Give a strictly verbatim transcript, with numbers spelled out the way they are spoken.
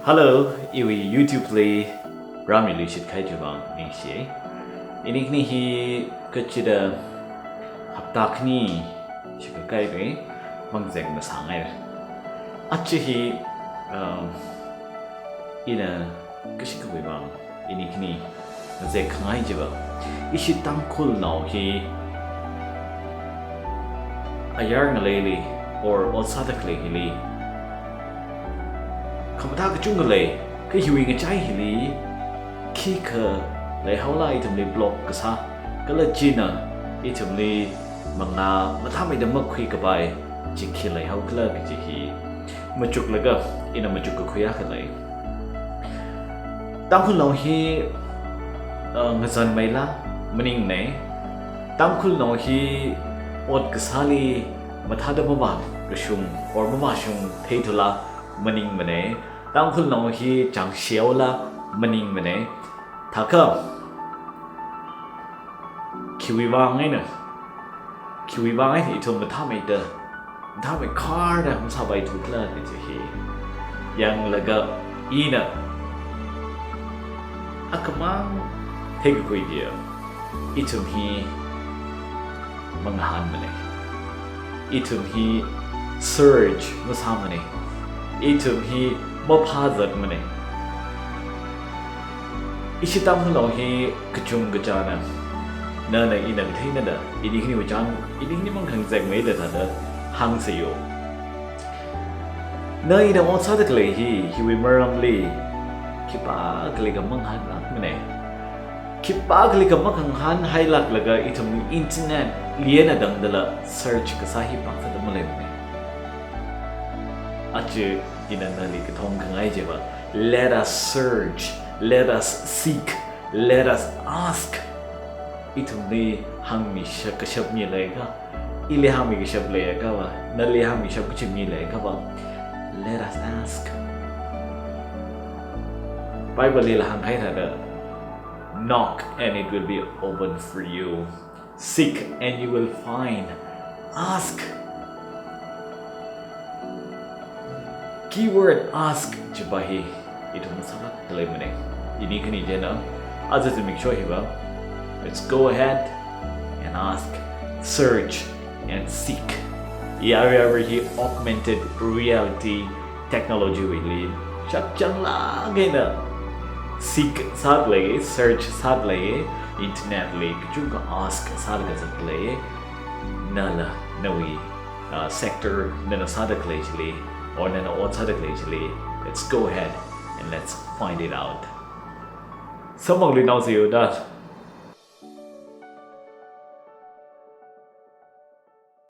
Hello, iwui YouTube li rāmiluishit kahai chiwui vang ningshi. Ini khani hi kachida hapta khani shikha kahaina, mangazek masāngai. Aja hi, um, ina kashi kawui vang ini khani ngazek khangai chiva, ishi Tangkhulnao hi ayar ngaleili or ot sāda khalei hili khamathā kachungkha lei, kha hiwui ngachai hili khikha leihaola ithumli block kasā, kala china ithumli mangā mathāmeida makhuikapai chi khi leihaokhala kaji hi machuklaga ina machuk kakhuiya khalei. Tangkhulnao hi, uh, ngazanmeila maningmana. Tangkhulnao hi ot kasāli mathāda mavākashung or mavāshung theithula maningmana. Tangkhulnao hi chāngshihaola maningmana. Thākha khiwui vang eina, khiwui vang eina ithum mathāmeida, mathāmeikharda masāpaithukhala kaji hi yanglaga ina akhamang theikakhui chiya, ithum hi mangahānmana. Ithum hi search masāmana. Ithum hi maphāzatmana. Ishi Tangkhulnao hi kachungkachāna, nana ina katheinada, ini khaniwui chān, ini khanimang khangazekmeida thāda hāngsayo. Na ina ot sāda khalei hi, hiwui maramli khipākha leikha mangahānlākmana. Khipākha leikha mangahānhailāklaga ithum internet li eina tangdala search kasā hi pākta maleimana. Aja ina nali kathong khangai chiva, let us search, let us seek, let us ask. Ithumli hāngmi shak kashap mi leiakha, ili hāngmi kashap leiakha va, nali hāngmi shap kachi mi leiakha va, let us ask. Bible lila hāngkahai thāda, "Knock and it will be open for you. Seek and you will find. Ask." Keyword ask chiva hi ithum sālāk khalei mane. Ini khani chieina, aja zimiksho hiva, let's go ahead and ask, search and seek. Yaruiyaru hi augmented reality technology wuili shakchanglāk eina seek sādalei, search sādalei, internet li kachungkha ask sālaga zatdalei. Nala nawui, uh, sector nana sāda khalei chili, or nana ot sāda khalei chili, let's go ahead and let's find it out. Samphangluinaosa yo da.